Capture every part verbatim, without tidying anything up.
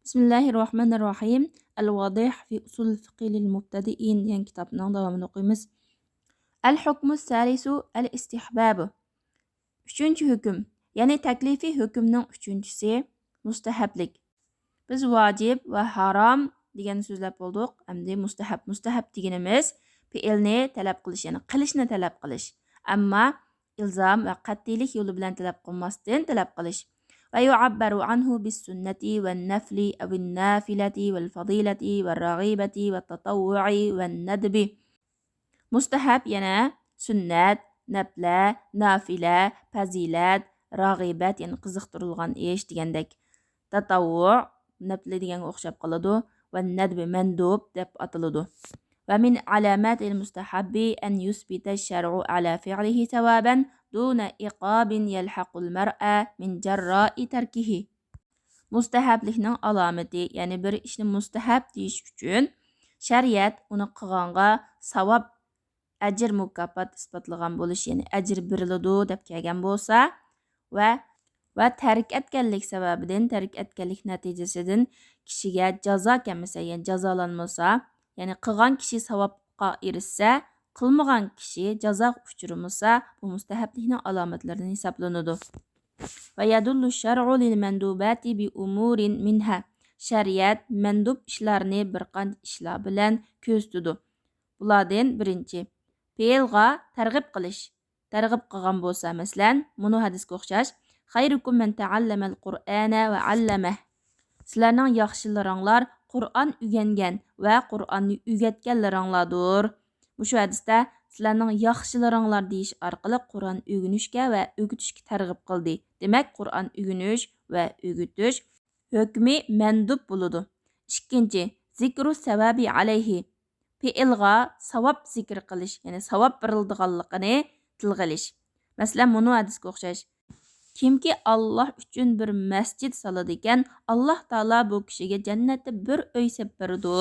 بىسمىللاھىررەھمانىررەھىم. ئەل ۋادىھ فى ئۇسۇل فىقھى لىل مۇبتەدىئىن دېگەن كىتابنىڭ داۋامىنى ئوقۇيمىز. ئەل ھۇكمۇ سالىسۇ ئەل ئىستىھبابۇ. ئۈچىنچى ھۆكۈم، يەنى تەكلىفىي ھۆكۈمنىڭ ئۈچىنچىسى مۇستەھەبلىك. بىز ۋاجىب ۋە ھارام دېگەننى سۆزلەپ بولدۇق. ئەمدى مۇستەھەب. مۇستەھەب دېگىنىمىز پېئىلنى تەلەپ قىلىش، يەنى قىلىشنى تەلەپ قىلىش. ئەمما ئىلزام ۋە قەتئىيلىك يولى بىلەن تەلەپ قىلماستىن تەلەپ قىلىش. ويعبر عنه بالسنة والنفل أو النافلة والفضيلة والرغيبة والتطوع والندب. مۇستەھەب يەنە سۈننەت، نەپلە، نافىلە، پەزىلەت، راغىبەت، يەنى قىزىقتۇرۇلغان ئىش دېگەندەك. تەتەۋۋۇ، نەپلە دېگەنگە ئوخشاپ قالىدۇ، ۋە نەدب، مەندۇب دەپ ئاتىلىدۇ. ومن علامات المستحب أن يثبت الشرع على فعله ثوابا دون عقاب يلحق المرء من جراء تركه. مۇستەھەبلىكنىڭ ئالامىتى، يەنى بىر ئىشنى مۇستەھەب دېيىش ئۈچۈن شەرىئەت ئۇنى قىلغانغا ساۋاب، ئەجىر، مۇكاپات ئىسپاتلىغان بولۇش، يەنى ئەجىر بېرىلىدۇ دەپ كەلگەن بولسا ۋە، ۋە تەرك ئەتكەنلىك سەۋەبىدىن، تەرك ئەتكەنلىك نەتىجىسىدىن كىشىگە جازا كەلمىسە، يەنى جازالانمىسا، يەنى قىلغان كىشى ساۋابقا ئېرىشسە، قىلمىغان كىشى جازاغا ئۇچرىمىسا، بۇ مۇستەھەبلىكنىڭ ئالامەتلىرىدىن ھېسابلىنىدۇ. ويدل الشرع للمندوبات بأمور منها. شەرىئەت مەندۇب ئىشلارنى بىر قانچە ئىشلار بىلەن كۆرسىتىدۇ. بۇلاردىن بىرىنچى، پېئىلغا تەرغىب قىلىش. تەرغىب قىلغان بولسا، مەسىلەن، مۇنۇ ھەدىسكە ئوخشاش، خيركم من تعلم القرآن وعلمه. سىلەرنىڭ ياخشىلىرىڭلار قۇرئان ئۆگەنگەن ۋە قۇرئاننى ئۆگەتكەنلىرىڭلاردۇر. مۇشۇ ھەدىستە سىلەرنىڭ ياخشىلىرىڭلار دېيىش ئارقىلىق قۇرئان ئۆگىنىشكە ۋە ئۆگىتىشكە تەرغىب قىلدى. دېمەك، قۇرئان ئۆگىنىش ۋە ئۆگىتىش ھۆكمى مەندۇب بولىدۇ. ئىككىنچى، ذكر الثواب عليه. پېئىلغا ساۋاب زىكىر قىلىش، يەنى ساۋاب بېرىلىدىغانلىقىنى تىلغا ئېلىش. مەسىلەن، مۇنۇ ھەدىسكە ئوخشاش. كىمكى ئاللاھ ئۈچۈن بىر مەسچىت سالىدىكەن، ئاللاھ تائالا بۇ كىشىگە جەننەتتە بىر ئۆي سېلىپ بېرىدۇ.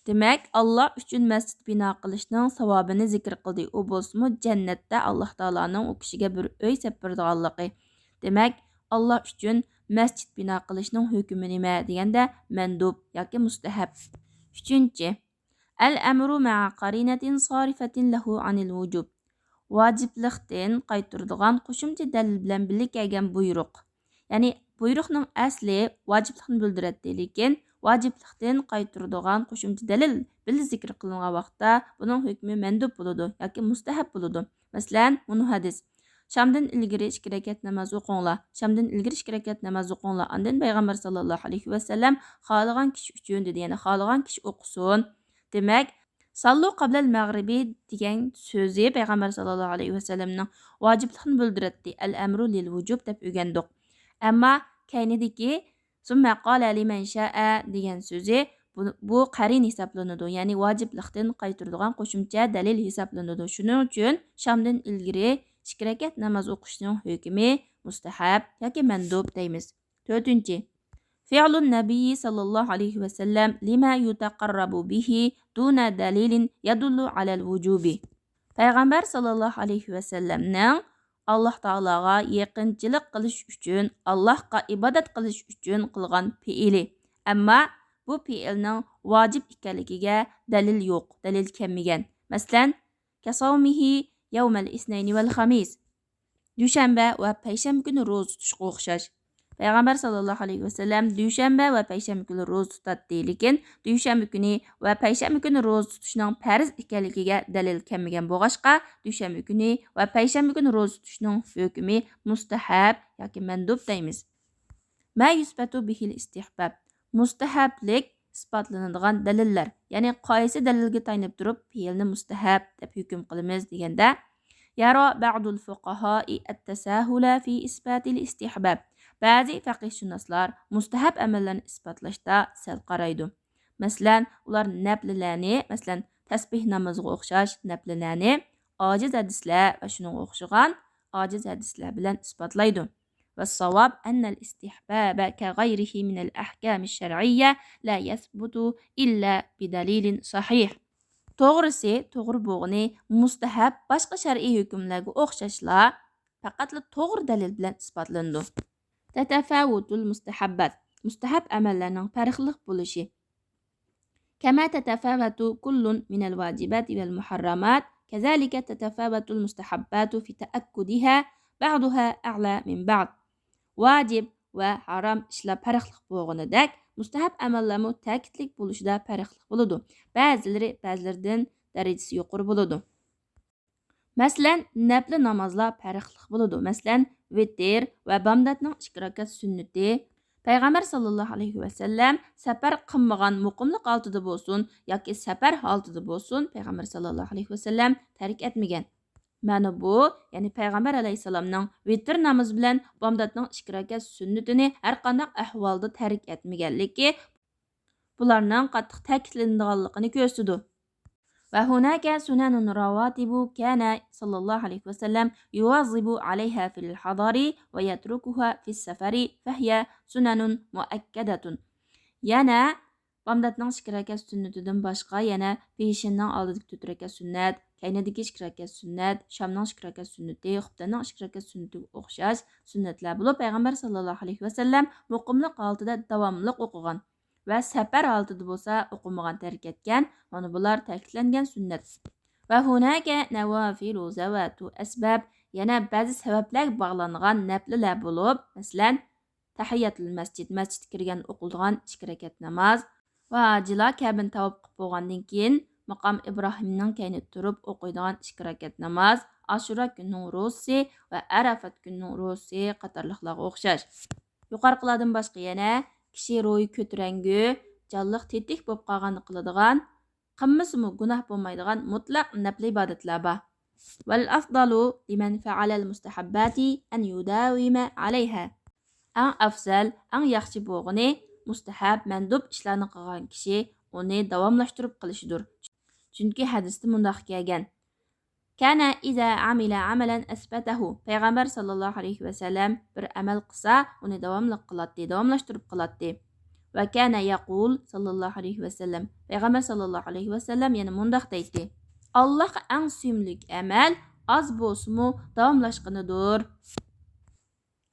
دېمەك، ئاللاھ ئۈچۈن مەسچىت بىنا قىلىشنىڭ ساۋابىنى زىكىر قىلدى. ئۇ بولسىمۇ جەننەتتە ئاللاھ تائالانىڭ ئۇ كىشىگە بىر ئۆي سېلىپ بېرىدىغانلىقى. دېمەك، ئاللاھ ئۈچۈن مەسچىت بىنا قىلىشنىڭ ھۆكمى نېمە دېگەندە، مەندۇب ياكى مۇستەھەب. ئۈچىنچى، الأمر مع قرينة صارفة له عن الوجوب. ۋاجىپلىقتىن قايتۇرىدىغان قوشۇمچە دەلىل بىلەن بىللە كەلگەن بۇيرۇق. يەنى بۇيرۇقنىڭ ئەسلى ۋاجىپلىقنى بىلدۈرەتتى، لېكىن ۋاجىپلىقتىن قايتۇرىدىغان قوشۇمچە دەلىل بىللە زىكىر قىلىنغان ۋاقىتتا بۇنىڭ ھۆكمى مەندۇب بولىدۇ ياكى مۇستەھەب بولىدۇ. مەسىلەن، مۇنۇ ھەدىس. شامدىن ئىلگىرى ئىككى رەكەت ناماز ئوقۇڭلار. شامدىن ئىلگىرى ئىككى رەكەت ناماز ئوقۇڭلار. ئاندىن پەيغەمبەر ساللاللاھۇ ئەلەيھى ۋەسەللەم خالىغان كىشى ئۈچۈن دېدى. يەنى خالىغان كىشى ئوقۇسۇن. دېمەك، ساللۇ قابلەل مەغرىبى دېگەن سۆزى پەيغەمبەر ساللاللاھۇ ئەلەيھى ۋەسەللەمنىڭ ۋاجىپلىقىنى بىلدۈرەتتى. ئەل ئەمرۇ لىل ۋۇجۇب دەپ ئۆگەندۇق. ئەمما كەينىدىكى ثم قال لمن شاء دېگەن سۆزى بۇ، بۇ قەرىنە ھېسابلىنىدۇ. يەنى ۋاجىپلىقتىن قايتۇرىدىغان قوشۇمچە دەلىل ھېسابلىنىدۇ. شۇنىڭ ئۈچۈن شامدىن ئىلگىرى ئىككى رەكەت ناماز ئوقۇشنىڭ ھۆكمى مۇستەھەب ياكى مەندۇب دەيمىز. تۆتىنچى، فعل النبي صلى الله عليه وسلم لما يتقرب به دون دليل يدل على الوجوب. پەيغەمبەر ساللاللاھۇ ئەلەيھى ۋەسەللەمنىڭ ئاللاھ تائالاغا يېقىنچىلىق قىلىش ئۈچۈن، ئاللاھقا ئىبادەت قىلىش ئۈچۈن قىلغان پېئىلى. ئەمما بۇ پېئىلنىڭ ۋاجىپ ئىكەنلىكىگە دەلىل يوق، دەلىل كەلمىگەن. مەسىلەن، كصومه يوم الاثنين والخميس. دۈشەنبە ۋە پەيشەنبە كۈنى روزا تۇتۇشقا ئوخشاش. پەيغەمبەر ساللاللاھۇ ئەلەيھى ۋەسەللەم دۈشەنبە ۋە پەيشەنبە كۈنى روزا تۇتاتتى، لېكىن دۈشەنبە كۈنى ۋە پەيشەنبە كۈنى روزا تۇتۇشنىڭ پەرز ئىكەنلىكىگە دەلىل كەلمىگەن بولغاچقا، دۈشەنبە كۈنى ۋە پەيشەنبە كۈنى روزا تۇتۇشنىڭ ھۆكمى مۇستەھەب ياكى مەندۇب دەيمىز. ما يثبت به الاستحباب. مۇستەھەبلىك ئىسپاتلىنىدىغان دەلىللەر، يەنى قايسى دەلىلگە تايىنىپ تۇرۇپ پېئىلنى مۇستەھەب دەپ ھۆكۈم قىلىمىز دېگەندە، يرى بعض الفقهاء التساهل في إثبات الاستحباب. بەزى پەقىھشۇناسلار مۇستەھەب ئەمەللەرنى ئىسپاتلاشتا سەل قارايدۇ. مەسىلەن، ئۇلار نەپلىلەرنى، مەسىلەن، تەسبىھ نامىزىغا ئوخشاش نەپلىلەرنى ئاجىز ھەدىسلەر ۋە شۇنىڭغا ئوخشىغان ئاجىز ھەدىسلەر بىلەن ئىسپاتلايدۇ. والصواب أن الاستحباب كغيره من الأحكام الشرعية لا يثبت إلا بدليل صحيح. توغرىسى، توغرا بولغىنى، مۇستەھەب باشقا شەرئىي ھۆكۈملەرگە ئوخشاشلا پەقەتلا توغرا دەلىل بىلەن ئىسپاتلىنىدۇ. تتفاوت المستحبات. مۇستەھەب ئەمەللەرنىڭ پەرقلىق بولۇشى. كما تتفاوت كل من الواجبات والمحرمات، كذلك تتفاوت المستحبات في تأكدها، بعضها أعلى من بعض. ۋاجىپ ۋە ھارام ئىشلار پەرقلىق بولغىنىدەك، مۇستەھەب ئەمەللەرمۇ تەكىتلىك بولۇشىدا پەرقلىق بولىدۇ. بەزىلىرى بەزىلىرىدىن دەرىجىسى يۇقىرى بولىدۇ. مەسىلەن، نەپلى نامازلار پەرقلىق بولىدۇ. مەسىلەن، ۋىتىر ۋە بامداتنىڭ ئىككى رەكەت سۈننىتى. پەيغەمبەر ساللاللاھۇ ئەلەيھى ۋەسەللەم سەپەر قىلمىغان مۇقىملىق ھالىتىدە بولسۇن ياكى سەپەر ھالىتىدە بولسۇن، پەيغەمبەر ساللاللاھۇ ئەلەيھى ۋەسەللەم تەرك ئەتمىگەن. مانا بۇ، يەنى پەيغەمبەر ئەلەيھىسسالامنىڭ ۋىتىر نامىزى بىلەن بامداتنىڭ ئىككى رەكەت سۈننىتىنى ھەرقانداق ئەھۋالدا تەرك ئەتمىگەنلىكى بۇلارنىڭ قاتتىق تەكىتلىنىدىغانلىقىنى كۆرسىتىدۇ. وهناك سنن رواتب كان صلى الله عليه وسلم يواظب عليها في الحضر ويتركها في السفر، فهي سنن مؤكدة. يەنە بامداتنىڭ ئىككى رەكەت سۈننىتىدىن باشقا يەنە پېشىننىڭ ئالدىدىكى تۆت رەكەت سۈننەت، كەينىدىكى ئىككى رەكەت سۈننەت، شامنىڭ ئىككى رەكەت سۈننىتى، خۇپتەننىڭ ئىككى رەكەت سۈننىتىگە ئوخشاش سۈننەتلەر بولۇپ، پەيغەمبەر ساللاللاھۇ ئەلەيھى ۋەسەللەم مۇقىملىق ھالىتىدە داۋاملىق ئوقۇغان ۋە سەپەر ھالىتىدە بولسا ئوقۇمىغان، تەرك ئەتكەن. مانا بۇلار تەكىتلەنگەن سۈننەت. وهناك نوافل ذوات أسباب، يەنە بەزى سەۋەبلەرگە باغلانغان نەپلىلەر بولۇپ، مەسىلەن، تەھىيەتۇل مەسجىد، مەسچىتكە كىرگەندە ئوقۇلىدىغان ئىككى رەكەت ناماز ۋە ھاجىلار كەبىنى تاۋاپ قىلىپ بولغاندىن كېيىن ماقام ئىبراھىمنىڭ كەينىدە تۇرۇپ ئوقۇيدىغان ئىككى رەكەت ناماز، ئاشۇرا كۈنىنىڭ روزىسى ۋە ئەرەفەت كۈنىنىڭ روزىسى قاتارلىقلارغا ئوخشاش. يۇقىرىقىلاردىن باشقا يەنە كىشى روھى كۆتۈرەڭگۈ، جانلىق تېتىك بولۇپ قالغاندا قىلىدىغان، قىلمىسىمۇ گۇناھ بولمايدىغان مۇتلەق نەپلى ئىبادەتلەر بار. والأفضل لمن فعل المستحبات أن يداوم عليها. ئەڭ ئەفزەل، ئەڭ ياخشى بولغىنى مۇستەھەب، مەندۇب ئىشلارنى قىلغان كىشى ئۇنى داۋاملاشتۇرۇپ قىلىشىدۇر. چۈنكى ھەدىستە مۇنداق كەلگەن: كان إذا عمل عملا أثبته. پەيغەمبەر ساللاللاھۇ ئەلەيھى ۋەسەللەم بىر ئەمەل قىلسا، ئۇنى داۋاملىق قىلاتتى، داۋاملاشتۇرۇپ قىلاتتى. وكان يقول صلى الله عليه وسلم. پەيغەمبەر ساللاللاھۇ ئەلەيھى ۋەسەللەم يەنە مۇنداق دەيتتى: ئاللاھقا ئەڭ سۆيۈملۈك ئەمەل ئاز بولسىمۇ داۋاملاشقىنىدۇر.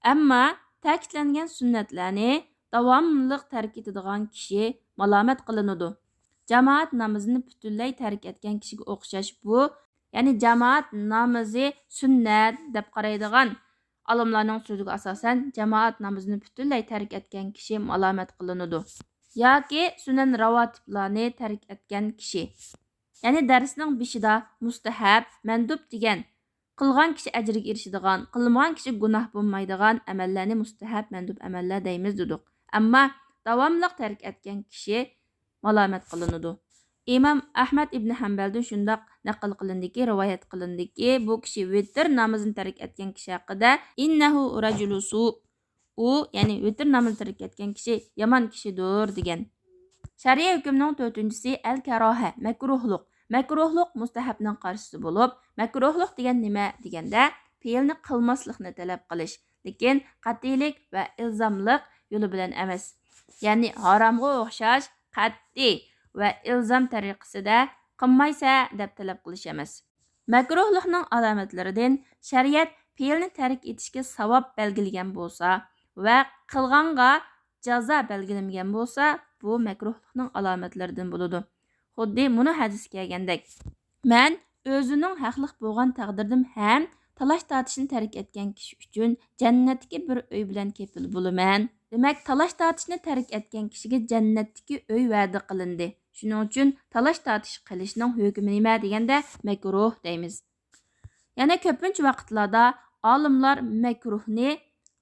ئەمما تەكىتلەنگەن سۈننەتلەرنى داۋاملىق تەرك ئېتىدىغان كىشى مالامەت قىلىنىدۇ. جامائەت نامىزىنى پۈتۈنلەي تەرك ئەتكەن كىشىگە ئوخشاش بۇ. يەنى جامائەت نامىزى سۈننەت دەپ قارايدىغان ئالىملارنىڭ سۆزىگە ئاساسەن، جامائەت نامىزىنى پۈتۈنلەي تەرك ئەتكەن كىشى مالامەت قىلىنىدۇ. ياكى سۈنەن راۋاتىبلارنى تەرك ئەتكەن كىشى. يەنى دەرسنىڭ بېشىدا مۇستەھەب، مەندۇب دېگەن، قىلغان كىشى ئەجىرگە ئېرىشىدىغان، قىلمىغان كىشى گۇناھ بولمايدىغان ئەمەللەرنى مۇستەھەب، مەندۇب ئەمەللەر دەيمىز دېدۇق. ئەمما داۋاملىق تەرك ئەتكەن كىشى مالامەت قىلىنىدۇ. ئىمام ئەھمەد ئىبنى ھەمبەلدىن شۇنداق نەقىل قىلىندىكى، رىۋايەت قىلىندىكى، بۇ كىشى ۋىتىر نامىزىنى تەرك ئەتكەن كىشى ھەققىدە: إنه رجل سوء. ئۇ، يەنى ۋىتىر نامىزىنى تەرك ئەتكەن كىشى يامان كىشىدۇر، دېگەن. شەرئىي ھۆكۈمنىڭ تۆتىنچىسى ئەل كاراھە، مەكرۇھلۇق. مەكرۇھلۇق مۇستەھەبنىڭ قارشىسى بولۇپ، مەكرۇھلۇق دېگەن نېمە دېگەندە، پېئىلنى قىلماسلىقنى تەلەپ قىلىش، لېكىن قەتئىيلىك ۋە ئىلزاملىق يولى بىلەن ئەمەس. يەنى ھارامغا ئوخشاش قەتئىي ۋە ئىلزام تەرىقىسىدە قىلمايسەن دەپ تەلەپ قىلىش ئەمەس. مەكرۇھلۇقنىڭ ئالامەتلىرىدىن شەرىئەت پېئىلنى تەرك ئېتىشكە ساۋاب بەلگىلىگەن بولسا ۋە قىلغانغا جازا بەلگىلىمىگەن بولسا، بۇ مەكرۇھلۇقنىڭ ئالامەتلىرىدىن بولىدۇ. خۇددى مۇنۇ ھەدىستە كەلگەندەك: مەن ئۆزىنىڭ ھەقلىق بولغان تەقدىردىم ھەم تالاش تارتىشنى تەرك ئەتكەن كىشى ئۈچۈن جەننەتتىكى بىر ئۆي بىلەن كېپىل بولىمەن. دېمەك، تالاش تارتىشنى تەرك ئەتكەن كىشىگە جەننەتتىكى ئۆي ۋەدە قىلىندى. شۇنىڭ ئۈچۈن تالاش تارتىش قىلىشنىڭ ھۆكمى نېمە دېگەندە، مەكرۇھ دەيمىز. يەنە كۆپىنچە ۋاقىتلاردا ئالىملار مەكرۇھنى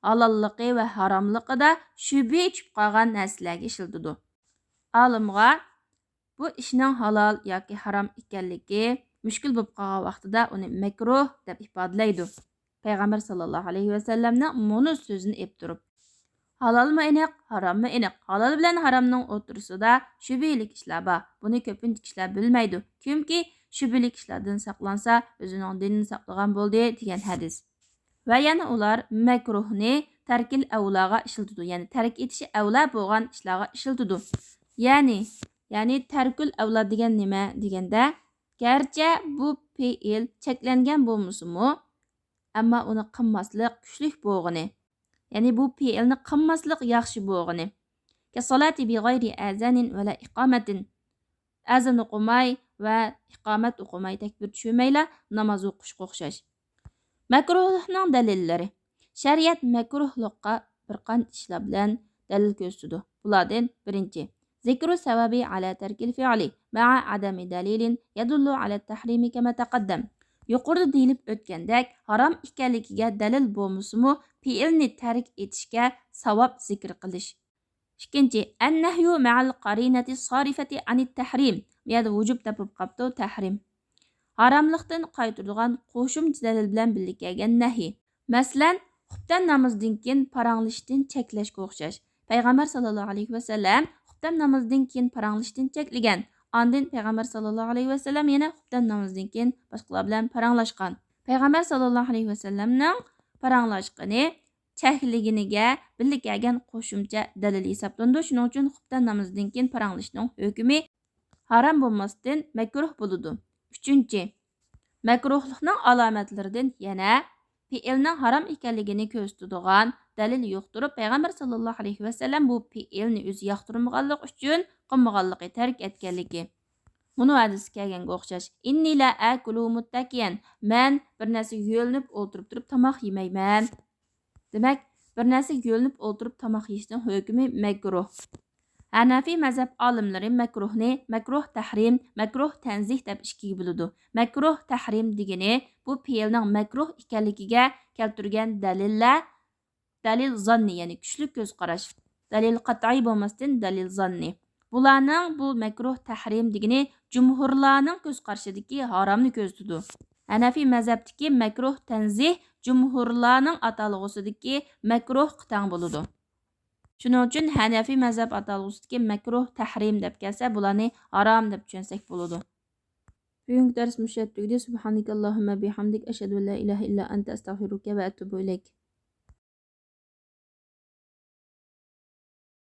ھالاللىقى ۋە ھاراملىقىدا شۈبھە چۈشۈپ قالغان نەرسىلەرگە ئىشلىتىدۇ. ئالىمغا بۇ ئىشنىڭ ھالال ياكى ھارام ئىكەنلىكى مۈشكۈل بولۇپ قالغان ۋاقتىدا ئۇنى مەكرۇھ دەپ ئىپادىلەيدۇ. پەيغەمبەر ساللاللاھۇ ئەلەيھى ۋەسەللەمنىڭ مۇنۇ سۆزىنى ئېلىپ تۇرۇپ، ھالالمۇ ئېنىق، ھاراممۇ ئېنىق. ھالال بىلەن ھارامنىڭ ئوتتۇرىسىدا شۈبھىلىك ئىشلار بار. بۇنى كۆپىنچە كىشىلەر بىلمەيدۇ. كىمكى شۈبھىلىك ئىشلاردىن ساقلانسا، ئۆزىنىڭ دىنىنى ساقلىغان بولدى، دېگەن ھەدىس. ۋە يەنە ئۇلار مەكرۇھنى تەركىل ئەۋلاغا ئىشلىتىدۇ، يەنى تەرك ئېتىشى ئەۋلا بولغان ئىشلارغا ئىشلىتىدۇ. يەنى، يەنى تەركۈل ئەۋلا دېگەن نېمە دېگەندە، گەرچە بۇ پېئىل چەكلەنگەن بولمىسىمۇ، ئەمما ئۇنى قىلماسلىق كۈچلۈك بولغىنى، يەنى بۇ پېئىلنى قىلماسلىق ياخشى بولغىنى. كالصلاة بغير آذان ولا إقامة. ئەزان ئوقۇماي ۋە ئىقامەت ئوقۇماي، تەكبىر چۈشۈرمەيلا ناماز ئوقۇشقا ئوخشاش. مەكرۇھلۇقنىڭ دەلىللىرى. شەرىئەت مەكرۇھلۇققا بىر قانچە ئىشلار بىلەن دەلىل كۆرسىتىدۇ. بۇلاردىن بىرىنچى، ذكر الثواب على ترك الفعل مع عدم دليل يدل على التحريم كما تقدم. يۇقىرىدا دېيىلىپ ئۆتكەندەك، ھارام ئىكەنلىكىگە دەلىل بولمىسىمۇ، پېئىلنى تەرك ئېتىشكە ساۋاب زىكىر قىلىش. ئىككىنچى، النهي مع القرينة الصارفة عن التحريم. بۇ يەردە ۋۇجۇب دەپ بولۇپ قاپتۇ، تەھرىم. ھاراملىقتىن قايتۇرىدىغان قوشۇمچە دەلىل بىلەن بىللە كەلگەن نەھى. مەسىلەن، خۇپتەن نامىزىدىن كېيىن پاراڭلىشىشتىن چەكلەشكە ئوخشاش. پەيغەمبەر ساللاللاھۇ ئەلەيھى ۋەسەللەم خۇپتەن نامىزىدىن كېيىن پاراڭلىشىشتىن چەكلىگەن. ئاندىن پەيغەمبەر ساللاللاھۇ ئەلەيھى ۋەسەللەم يەنە خۇپتەن نامىزىدىن كېيىن باشقىلار بىلەن پاراڭلاشقان. پەيغەمبەر ساللاللاھۇ ئەلەيھى ۋەسەللەمنىڭ پاراڭلاشقىنى چەكلىگىنىگە بىللە كەلگەن قوشۇمچە دەلىل ھېسابلىنىدۇ. شۇنىڭ ئۈچۈن خۇپتەن نامىزىدىن كېيىن پاراڭلىشىشنىڭ ھۆكمى ھارام بولماستىن مەكرۇھ بولىدۇ. ئۈچىنچى، مەكرۇھلۇقنىڭ ئالامەتلىرىدىن يەنە پېئىلنىڭ ھارام ئىكەنلىكىنى كۆرسىتىدىغان دەلىل يوق تۇرۇپ، پەيغەمبەر ساللاللاھۇ ئەلەيھى ۋەسەللەم بۇ پېئىلنى ئۆزى ياقتۇرمىغانلىقى ئۈچۈن قىلمىغانلىقى، تەرك ئەتكەنلىكى. مۇنۇ ھەدىستە كەلگەنگە ئوخشاش. إني لا آكل متكئا. مەن بىر نەرسىگە يۆلىنىپ ئولتۇرۇپ تۇرۇپ تاماق يېمەيمەن. دېمەك، بىر نەرسىگە يۆلىنىپ ئولتۇرۇپ تاماق يېيىشنىڭ ھۆكمى مەكرۇھ. ھەنەفىي مەزھەپ ئالىملىرى مەكرۇھنى مەكرۇھ تەھرىم، مەكرۇھ تەنزىھ دەپ ئىككىگە بۆلىدۇ. مەكرۇھ تەھرىم دېگىنى بۇ پېئىلنىڭ مەكرۇھ ئىكەنلىكىگە كەلتۈرگەن دەلىللەر، دەلىل زاننى، يەنى كۈچلۈك كۆز قاراش. دەلىل قەتئىي بولماستىن، دەلىل زاننى. بۇلارنىڭ بۇ مەكرۇھ تەھرىم دېگىنى جۇمھۇرلارنىڭ كۆز قارىشىدىكى ھارامنى كۆرسىتىدۇ. ھەنەفىي مەزھەپتىكى مەكرۇھ تەنزىھ جۇمھۇرلارنىڭ ئاتالغۇسىدىكى مەكرۇھقا تەڭ بولىدۇ. شۇنىڭ ئۈچۈن ھەنەفىي مەزھەپ ئاتالغۇسىدىكى مەكرۇھ تەھرىم دەپ كەلسە، بۇلارنى ھارام دەپ چۈشەنسەك بولىدۇ. بۈگۈنكى دەرس مۇشۇ يەردە تۈگىدى. سبحانك اللهم بحمدك، أشهد أن لا إله إلا أنت، أستغفرك وأتوب إليك.